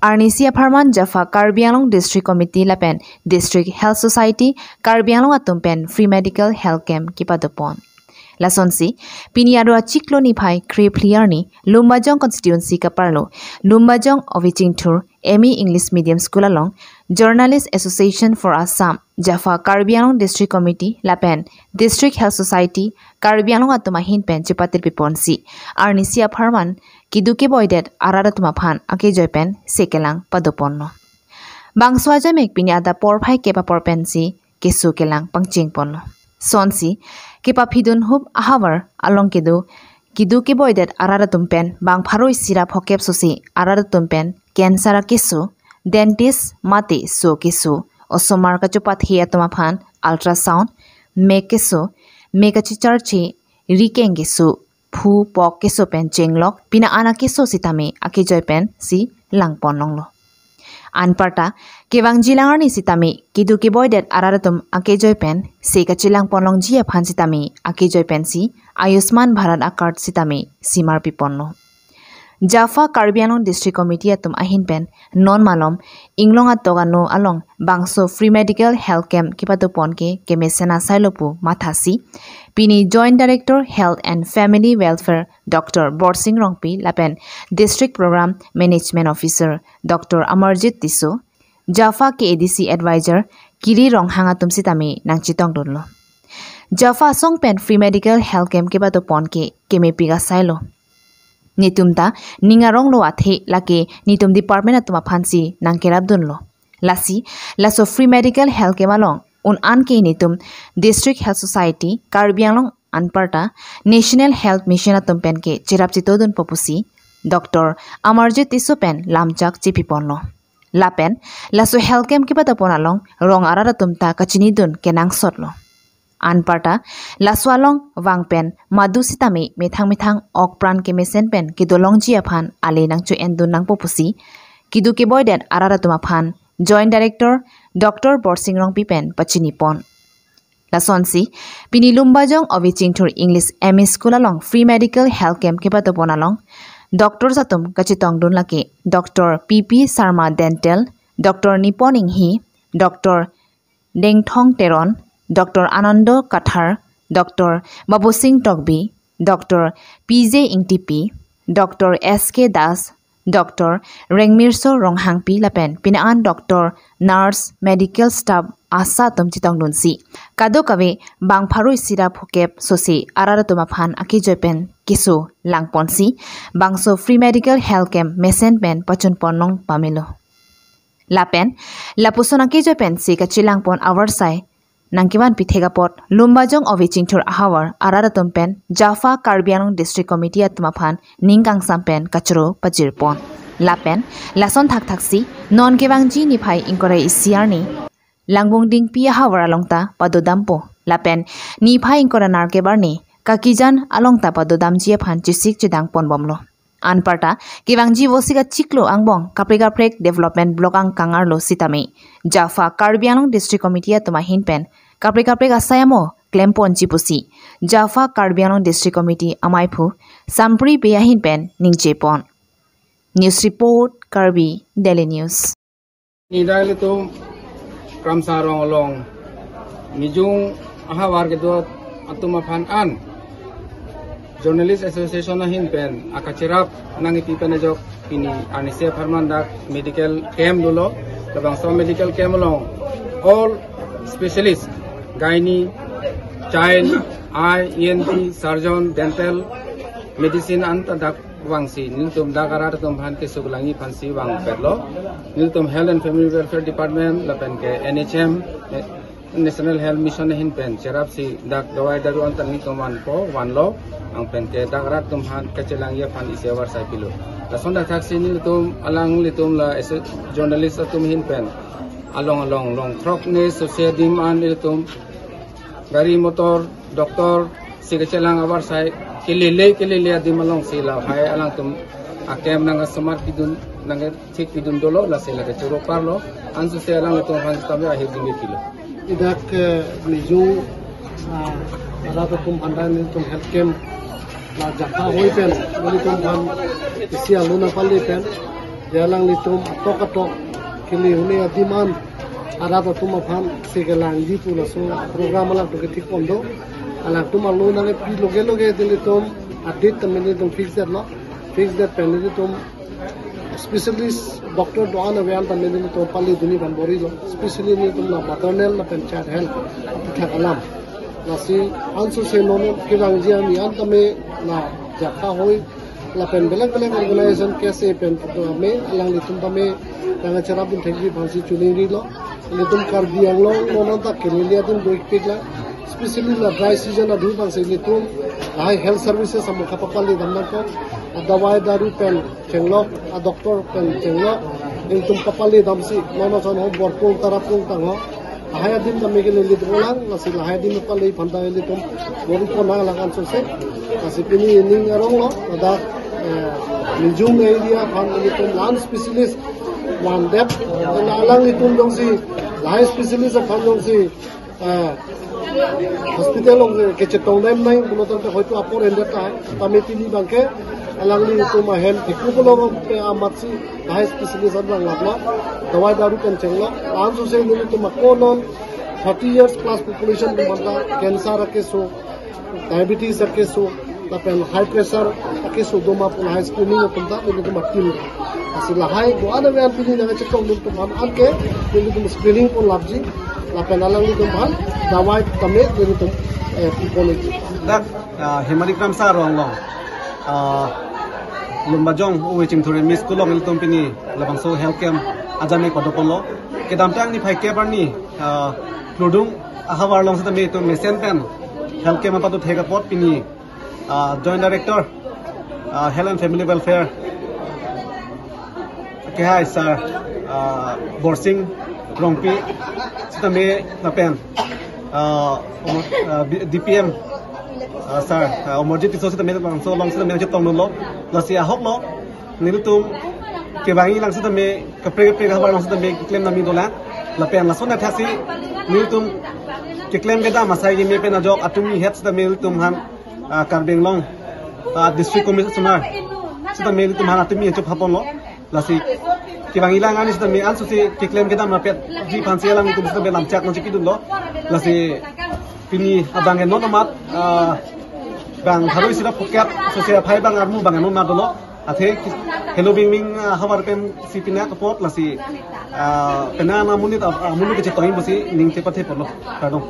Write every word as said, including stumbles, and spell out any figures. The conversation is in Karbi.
Arnisi apharman Jafa Karbi Anglong District Committee lapen District Health Society Karbi Anglong atum pen free medical health camp kepadopon. Lasonsi, pini aro achiklo niphai kre phli arni, Lumbajong constituency kaparlo, Lumbajong Ovichingthur M E English Medium School along, Journalist Association for Assam, Jafa Karbi Anglong District Committee lapen District Health Society Karbi Anglong atum ahin pen chepatir piponsi, arnisi apharman, kedo keboidet arat atum aphan akejoi pen se kelang padoponlo. Bangso ajamek pini adap porphai kep apor pensi keso kelang pangchengponlo. Sonsi, kepaphidun hup ahavar along kedo, kedo keboidet arat atum pen bang pharo isi ra phokep sosi arat atum pen cancer akeso, dentist mate so keso, osomar kachopat he atum aphan ultrasound, mek keso, mek kachicharche, rikeng keso, phu pok keso pen chenglok, pini an akeso sitame akejoi pensi langponlonglo. Anparta, kevangjilang arni sitame, kedo keboidet arat atum akejoi pen, se kachelangponlongji aphan sitame, akejoi pensi, Ayushman Bharat acard sitame, simar piponlo. Jafa Karbi Anglong District Committee atum ahin pen, non malom, Inglong atok ano along, bangso free medical health camp kepadopon ke kemesen asailo pu mathasi, pini Joint Director Health and Family Welfare Doctor Borsing Rongpi lapen District Program Management Officer Doctor Amarjit Tisso, Jafa K A D C Advisor Kiri Ronghang atum sitame nangchetongdunlo. Jafa asong pen free medical health camp kepadopon ke kemepik asailo. Netum ta ning aronglo athe lake netum department atum aphansi nangkerapdunlo. Lasi, laso free medical health camp along un an ke netum District Health Society Karbi Anglong anparta National Health Mission atum pen ke cherap chetongdunpo pusi Doctor Amarjit Tisso pen lamchak chepiponlo. Lapen, laso health camp kepadopon along rong arat atum ta kachinidun kenangsotlo. Anparta, laso along vang pen madu sitame methang methang ok pran kemesen pen kedolongji aphan ale nangcho-endun nangpo pusi, kedo keboidet arat atum aphan Joint Director Doctor Borsing Rongpi pen pachinipon. Lasonsi, pini Lumbajong Ovichingthur English M E School along free medical health camp kepadopon along, doctors atum kachetongdun lake, Doctor P P Sarma Dental, Doctor Nipon Inghi, Doctor Dengthong Teron, Doctor Anando Kathar, Doctor Babusing Tokbi, Doctor P J Ingtipi, Doctor S K Das, Doctor Rengmirso Ronghangpi lapen pini an doctor, nurse, medical staff, ASHA atum chetongdunsi, kadokave bang pharo isi ra phokep sosi arat atum aphan akejoi pen keso langponsi, bangso free medical health camp mesen pen pachunponlong pamelo. Lapen, lapuson akejoi pensi kachelangpon avarsai nangkevan pithek apot, Lumbajong Ovichingthur ahavar arat atum pen Jafa Karbi Anglong District Committee atum aphan ning kangsam pen kachoro pajirpon. Lapen, lason thakthaksi, non kevangji niphai ingkoi ra isi arni, Langbung Dingpi ahavar along ta padodampo. Lapen, niphai ingkoi ra nerkep arni, Kakijan along ta padodamji aphan chesik chedangponbomlo. Anparta, kevangji Vosik achiklo angbong, kaprek kaprek development block angkang arlo sitame, Jafa Karbi Anglong District Committee atum ahin pen, kaprek kaprek asai amo klemponji pusi, Jafa Karbi Anglong District Committee amaiphu, Sampri Bey ahin pen ningjepon. News report, Karbi Daily News. Nidai litum Kramsa rong along Mijung ahavar kedo atum aphan an Journalist Association ahin pen akacherap nangkipi pen ajok pini arnisi apharman dak medical camp dolo. Labangso medical camp along all specialist, gynae, child, eye, E N T, surgeon, dental, medicine anta dak vangsi nelitum dak arat atum aphan keso kelangji aphansi vangpetlo. Nelitum Health and Family Welfare Department lapen ke N H M, eh, National Health Mission ahin pen cherapsi dak dawai daru anta nelitum vanpo, vanlo, anpen ke dak arat atum aphan kachelangji aphan isi avarsai pilo. Lason dak thaksi nelitum alanglitum la ese journalist atum ahin pen along along long throk ne sose adim an nelitum gari motor, doctor si kachelang avarsai kelele kelele adim alongsi lahai alangtum a-camp nangkasomar pidun, nangkathik pidun dolo, lasi lake choro parlo, ansose alanglitum aphan kami ahir dingpilo. Idak, eh, Mijung, ah, arat atum aphan nelitum health camp la Jafa ahoi pen nelitum aphan isi alo nangpale pen Alanglitum atok atok kele huni adim an arat atum aphan si kelangji pu laso program alangtum kethik pon do. Alangtum alo nangpi loge loge nelitum a-date tame nelitum fix det lo. Fix det pen nelitum specialist doctor do-an ave an tame nelitum pale dunji aphan bor-ilo. Specially nelitum la maternal lapen child health aphuthak alam. Lasi ansose non kevangji ami an tame la Jakka Hoi lapen belek belek organization K S A pen putu ame alanglitum tame nangcherap dun thekji aphansi choningrilo. Ilitum Karbi Anglong non anta kelele adim do-ikpik lang. Specially la dry season adu aphansi ilitum lahai health services amu kapapale dam nangkok. Adawai daru pen chenglok, a-doctor pen chenglok. Ilitum papale damsi non ason ho borpung tarapung tang ho. Lahai adim tame kelele dolang, lasi lahai adim pale aphan ta ilitum bor-i pon nang lang ansose. Lasi pini ning arong lo, ladak, eh, Mijung area aphan ilitum lung specialist vandet, alanglitum jongsi, lung specialist aphan jongsi, eh, hospital along kechetong dam nang, pulo tangte hoito apor endet ta, tame pini abangke, alanglitum ahem thik pulo pe amatsi, lung specialist an lang lap lo, dawai daru pen chenglok, ansose nelitum ako non, thirty years plus population atum anta cancer akeso, diabetes akeso, lapen high pressure akeso doma pu lahai screening atum ta nelitum a-team. Lasi lahai do-an ave an pini nangchetong dun atum aphan anke nelitum screening pon lapji. Lapen alanglitum aphan dawai tame nelitum, eh, pi ponji. Dak, ah, Hemari Kramsa arong along, ah, Lumbajong Uwe Chingthur M E School along ilitum pini labangso health camp ajame padopon lo. Kedamtang niphai kep arni, ah, Kludung ahavar along sitame itum mesen pen health camp apatu thek apot pini, ah, Joint Director, ah, Health and Family Welfare kehai sir, ah, Borsing Rongpi sitame lapen, ah, Omor-, ah, B-, D P M, ah, sir, ah, Omorjit Tisso sitame labangso along sitame chetong dunlo. Lasi ahok lo, nelitum kevangji lang sitame, kaprek kaprek ahavar lang sitame keklem nangji dolang. Lapen lason athasi nelitum keklem kedam asai keme pen ajok atumi het sitame nelitum aphan, ah, Karbi Anglong, ah, District Commissioner sitame nelitum aphan atumi achup hapon lo. Lasi kevangji lang ani sitame ansose keklem kedam rapetji aphansi alanglitum sitame lamchak nangchiki dunlo. Lasi pini abang non amat, ah, bang harui sira pocket sose aphai bang armu bang non amat dolo. Athe helo bing bing, ah, havar pensi pina kapot lasi, ah, pena na munit, ah, munit kechetong pusi ning chepathepon lo. Kardom.